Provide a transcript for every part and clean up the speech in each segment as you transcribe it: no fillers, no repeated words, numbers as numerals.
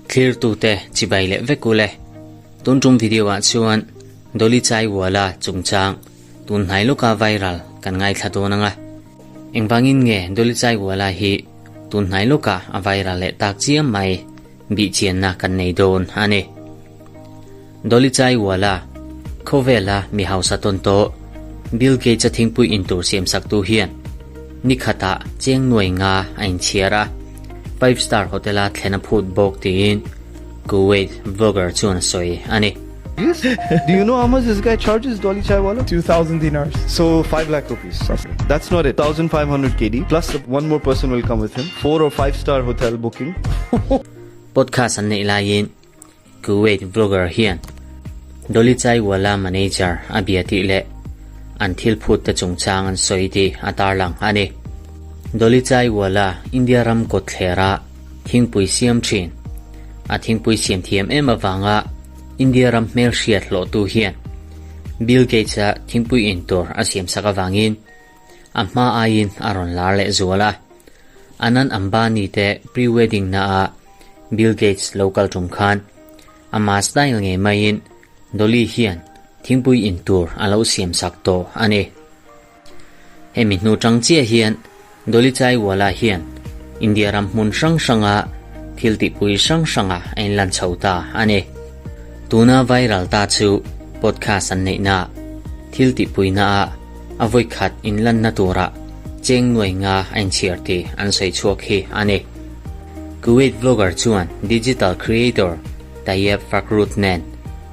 Thlirtute chibai leh vek ule. Tun tum video ah chuan Dolly Chaiwala chungchang tun hnai lawka viral kan ngaithla dawn ang a. Engvangin nge Dolly Chaiwala hi tun hnai lawka a viral leh tak chiam mai bihchianna kan nei dawn a ni. Dolly Chaiwala, khawvela mi hausa tawn tawh Bill Gates-a thingpui in tur siamsaktu hian ni khatah cheng nuai nga a inchhiar a, five star hotel-a thlen a phut bawk tiin Kuwait vlogger chuan a sawi a ni. Do you know how much this guy charges, Dolly Chaiwala? 2000 dinars. So 5 lakh rupees. That's not it. 1500 KD plus one more person will come with him. 4 or 5 star hotel booking. Podcast an neih laiin Kuwait vlogger hian Dolly Chaiwala manager a bia tih leh an thil phut te chungchang an sawi tih a tarlang a ni. Dolly Chaiwala India ram kawtthlera thingpui siam thin. A thingpui siam thiam em avanga India ram hmelhriat hlawhtu hian Bill Gates-a thingpui in tur a siamsak avangin a hma aiin a rawn lar leh zual a. Anand Ambani te pre-wedding naah Bill Gates lo kal tum khan ama style ngei maiin Dolly hian thingpui in tur a lo siamsak tawh a ni. Hemi hnu tang chiah hian Dolly Chaiwala hian India ram hmun hrang hranga thil tihpui hrang hranga a inlan chho ta a ni. Tuna viral ta chu podcast an neihna thil tihpuinaah a vawikhat inlanna turah cheng nuai nga a inchhiar tih an sawi chhuak hi a ni. Kuwait vlogger chuan digital creator Tayeb Fakrut nen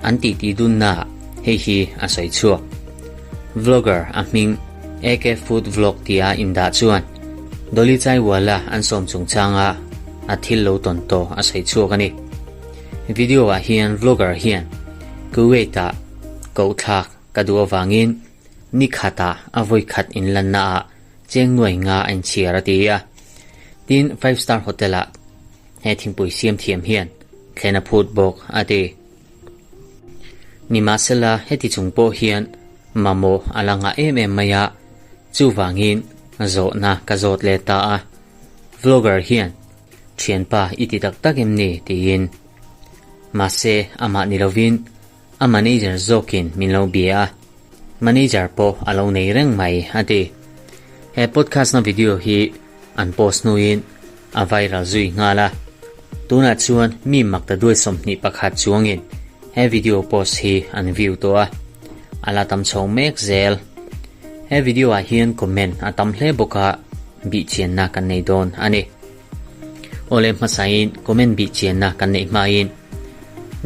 an titi dunnaah hei hi a sawi chhuak. Vlogger a hming AK Food Vlog tia indah chuan Dolly Chaiwala an sawm chungchanga a thil lo tawn tawh a sawi chhuak a ni. Video ah hian vlogger hian Kuwait-ah kohthlak ka duh avangin ni khatah a vawi khat inlannaah cheng nuai nga a inchhiar a ti a. Tin, five star hotel-ah he thingpui siam thiam hian thlen a phut bawk a ti. Nimahsela, heti chung pawh hian mamawh a la ngah em em mai a, chuvangin zawhna ka zawt leh ta a. Vlogger hian, Thianpa i ti tak tak em ni? tiin. Mahse, amah ni lovin a manager zawkin min lo bia a, manager pawh a lo nei reng mai a ti. He podcast na video hi an post hnuin a viral zui nghal a, tunah chuan mi makta duai 21 chuangin he video post hi an view tawh a, a la tam chho mek zel. He video ah hian comment a tam hle bawk a, bihchianna kan nei dawn a ni. Awle hmasain comment bihchianna kan neih hmain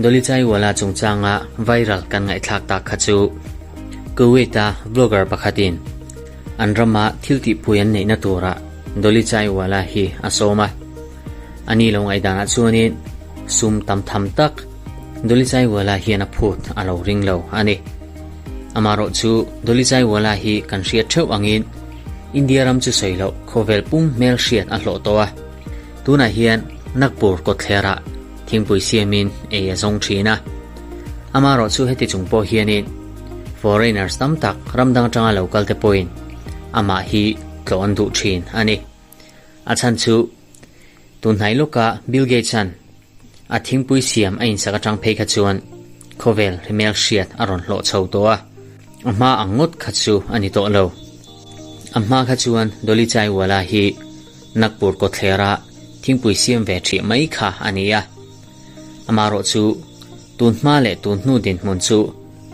Dolly Chaiwala chungchanga viral kan ngaihthlak tak kha chu Kuwait-a vlogger pakhatin an rama thil tihpui an neihna turah Dolly Chaiwala hi a sawm a. A ni lo ngaihdanah chuanin sum tam tham tak Dolly Chaiwala hian a phut a lo ring lo a ni. Amaherawh chu Dolly Chaiwala hi kan hriat theuh angin India ram chu sawi loh khawvel pum hmel hriat a hlawh tawh a. Tunah hian Nagpur kawtthlerah thingpui siamin ei a zawng thin a. Amaherawh chu heti chung pawh hianin foreigners tam tak ram dang atanga lo kal te pawhin amah hi tlawh an duh thin a ni. A chhan chu tunhnai lawka Bill Gates-a'n a thingpui siam a insak atang phei kha chuan khawvel hmel hriat a rawn hlawh chho tawh a, a hma ang ngawt kha chu a ni tawh lo. A hma kha chuan Dolly Chaiwala hi Nagpur kawtthlera thingpui siam ve ṭhih mai kha a ni a. Amaherawh chu tun hma leh tun hnu dinhmun chu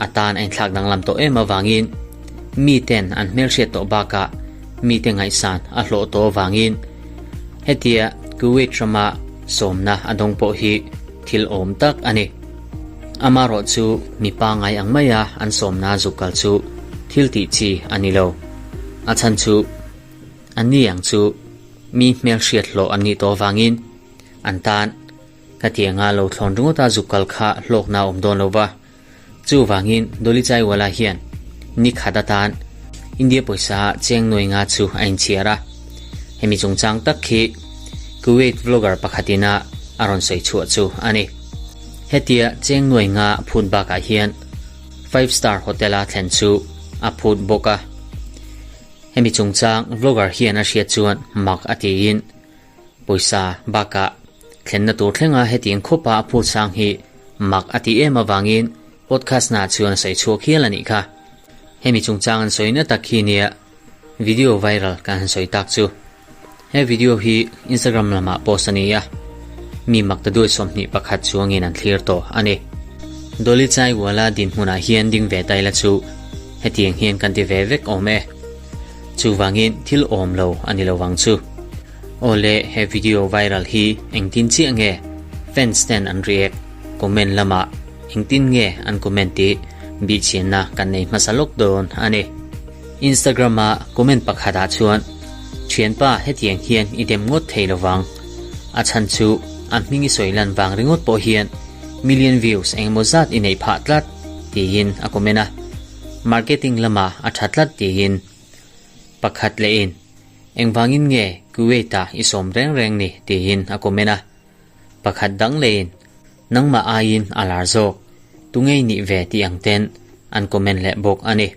a tan a inthlak danglam tawh em avangin miten an hmelhriat tawh bakah mite ngaihsan a hlawh tawh avangin hetia Kuwait rama sawmna a dawng pawh hi thil awm tak a ni. Amaherawh chu mi pangngai ang maia an sawmna zuk kal chu thil tih chi a ni lo. A chhan chu a ni ang chu mi hmelhriat hlawh an nih tawh avangin an tan Khatianga lo thlawn ringawta zuk kal kha hlawkna a awm dawn lo va. Chuvangin Dolly Chaiwala hian ni khat atan India pawisa cheng nuai nga chu a inchhiar a. Hemi chungchang tak khi Kuwait vlogger pakhatina a rawn sawi chhuah chu a ni. Hetia cheng nuai nga phut bakah hian five star hotel-a thlen chu a phut bawk a. Hemi chungchang vlogger hian a hriat chuan mak a tiin. Pawisa bakah thlenna tur thlenga hetiang khawpa a phut sang hi mak a tih em avangin podcast na chuan a sawi chhuak hial a nih kha. Hemi chungchang an sawina tak hi nia video viral kan han sawi tak chu. He video hi Instagram lamah post a ni a, mi makta duai 21 chuangin an thlir tawh a ni. Dolly Chaiwala dinhmunah hian ding ve ta ila chu hetiang hian kan ti ve vek awm e. Chuvangin thil awm lo a ni lo vang chu. Awle he video viral hi engtin chiah nge fans ten an react, comment lamah engtin nge an comment tih bihchhianna kan nei hmasa lawk dawn a ni. Instagram a comment pakhat ah chuan Thianpa hetiang hian i dem ngawt thei lo vang. A chhan chu a hming i sawi lan vang ringawt pawh hian million views engemaw zat i neih phah tlat tiin a comment a. Marketing lamah a tha tlat tiin pakhat lehin Engvangin nge Kuwait-ah i sawm reng reng ni? tiin a comment a. Pakhat dang lehin Nangmah aiin a lar zawk, tungei nih ve tih ang ten an comment leh bawk a ni.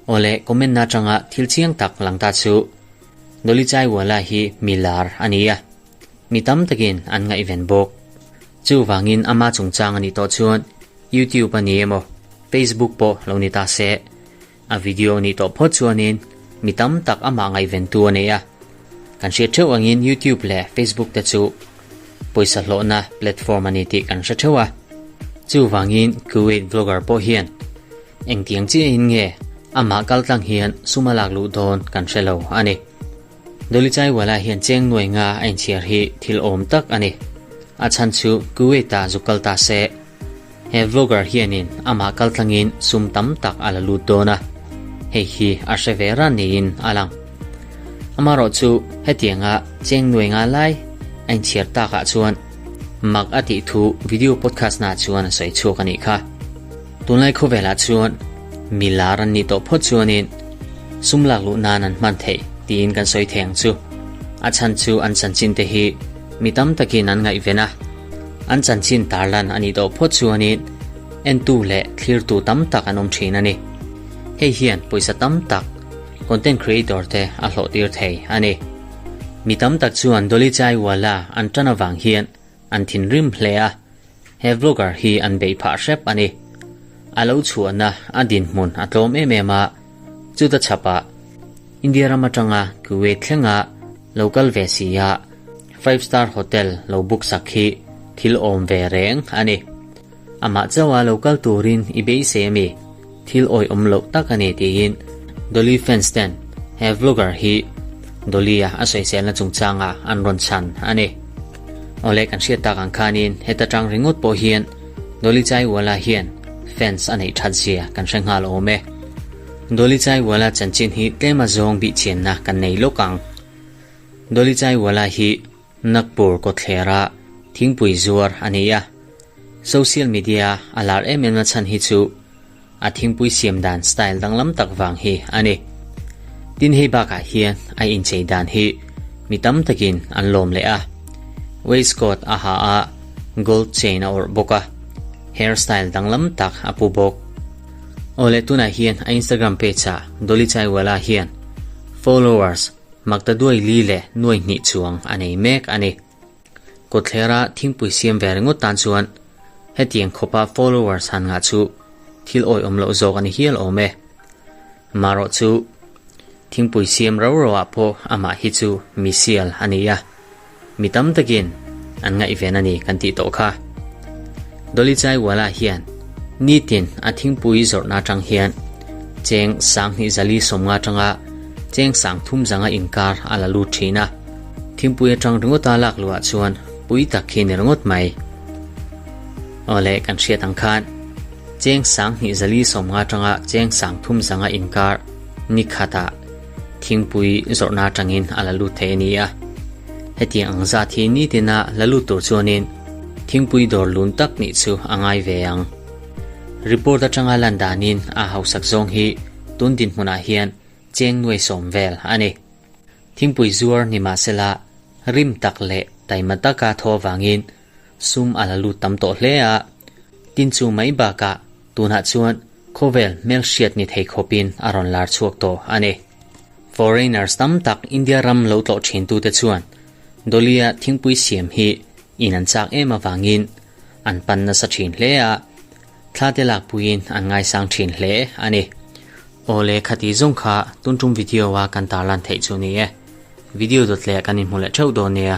Awle comment na atanga thil chiang tak lang ta chu Dolly Chaiwala hi mi lar a ni a, mi tam takin an ngaihven bawk. Chuvangin ama chungchang a nih tawh chuan YouTube a ni emaw Facebook pawh lo ni ta se, a video nih tawh phawt chuanin mi tam tak amah ngaihventu a nei a. Kan hriat theuh angin YouTube leh Facebook te chu pawisa hlawhna platform a ni tih kan hre theuh a. Chuvangin Kuwait vlogger pawh hian engtiang chiahin nge amah kaltlang hian sum a lak luh dawn kan hre lo a ni. Dolly Chaiwala hian cheng nuai nga a inchhiar hi thil awm tak a ni. A chhan chu Kuwait-ah zuk kal ta se. He vlogger hianin amah kaltlangin sum tam tak a la lut dawn a, hei hi a hre ve ran niin a lang. Amaherawh chu hetianga cheng nuai nga lai a inchhiar takah chuan mak a tih thu video podcast naah chuan a sawi chhuak a nih kha. Tunlai khawvelah chuan mi lar an nih tawh phawt chuanin sum lak luh nan an hman theih tiin kan sawi thei ang chu. A chhan chu an chanchin te hi mi tam takin an ngaihven a, an chanchin tarlan a nih tawh phawt chuanin entu leh thlirtu tam tak an awm thin a ni. Hei hian pawisa tam tak content creator te a hlawhtir thei a ni. Mi tam tak chuan Dolly Chaiwala an tan avang hian an thinrim hle a, He vlogger hi an beih phah hrep a ni. A lo chhuahna a dinhmun a tlawm em em a, chuta chhapah India ram atanga Kuwait thlenga lo kal ve si a five star hotel lo book sak hi thil awm ve reng a ni. Amah chauha lo kal turin i beisei ami thil awih awm loh tak a ni tiin Dolly fans ten he vlogger hi Dolly-a a sawiselna chungchanga an rawn chhan a ni. Awle kan hriat tak ang khanin heta tang ringawt pawh hian Dolly Chaiwala hian fans a neih that zia kan hre nghal awm e. Dolly Chaiwala chanchin hi tlem a zawng bihchianna kan nei lawk ang. Dolly Chaiwala hi Nagpur kawtthlera thingpui zuar a ni a, social media a lar em em na chhan hi chu a thingpui siam dan style danglam tak vang hi a ni. Tin hei bakah hian a inchei dan hi mi tam takin an lawm leh a, waistcoat a ha a, gold chain a awrh bawk a, hair style danglam tak a pu bawk. Awle tunah hian a Instagram page ah Dolly Chaiwala hian followers Makta duai li leh nuai hnih chuang a nei mek a ni. Kawtthlera thingpui siam ve ringawt tan chuan hetiang khawpa followers han ngah chu thil awihawm loh zawk a ni hial awm e. Marawh chu thingpui siam ro ro ah pawh amah hi chu mi sial a ni a, mi tam takin an ngaihven a ni kan tih tawh kha. Dolly Chaiwala hian nitin a thingpui zawrhna atang hian cheng 20 zali 50 atanga cheng 30 zanga inkar a la lut thin a. Thingpui atang ringawta lak luah chuan pui tak hi ni ringawt mai. Awle kan hriat ang khan cheng 20 zali 50 atanga cheng 30 zanga inkar ni khatah thingpui zawrhna atangin a la lut thei a ni a. Hetiang ang zat hi nitina la lut tur chuanin thingpui dawr lun tak nih chu a ngai ve ang. Report atanga lan danin a hausak zawng hi tun dinhmunah hian cheng nuai sawm vel a ni. Thingpui zuar ni mahsela rim tak leh taima taka thaw avangin sum a la lut tam tawh hle a, tin chu mai bakah tunah chuan khawvel hmelhriat ni thei khawpin a rawn lar chhuak tawh a ni. Foreigners tam tak India ram lo tlawh thin tute chuan. Dolly-a thingpui siam hi in an chak em avangin an pan nasa thin hle a, thla te lakpuiin an ngaisang thin hle a ni. Awle khati zawng kha tun tum video a kan tarlan theih chu ni e. Video dawt leh kan inhmu leh theuh dawn nia.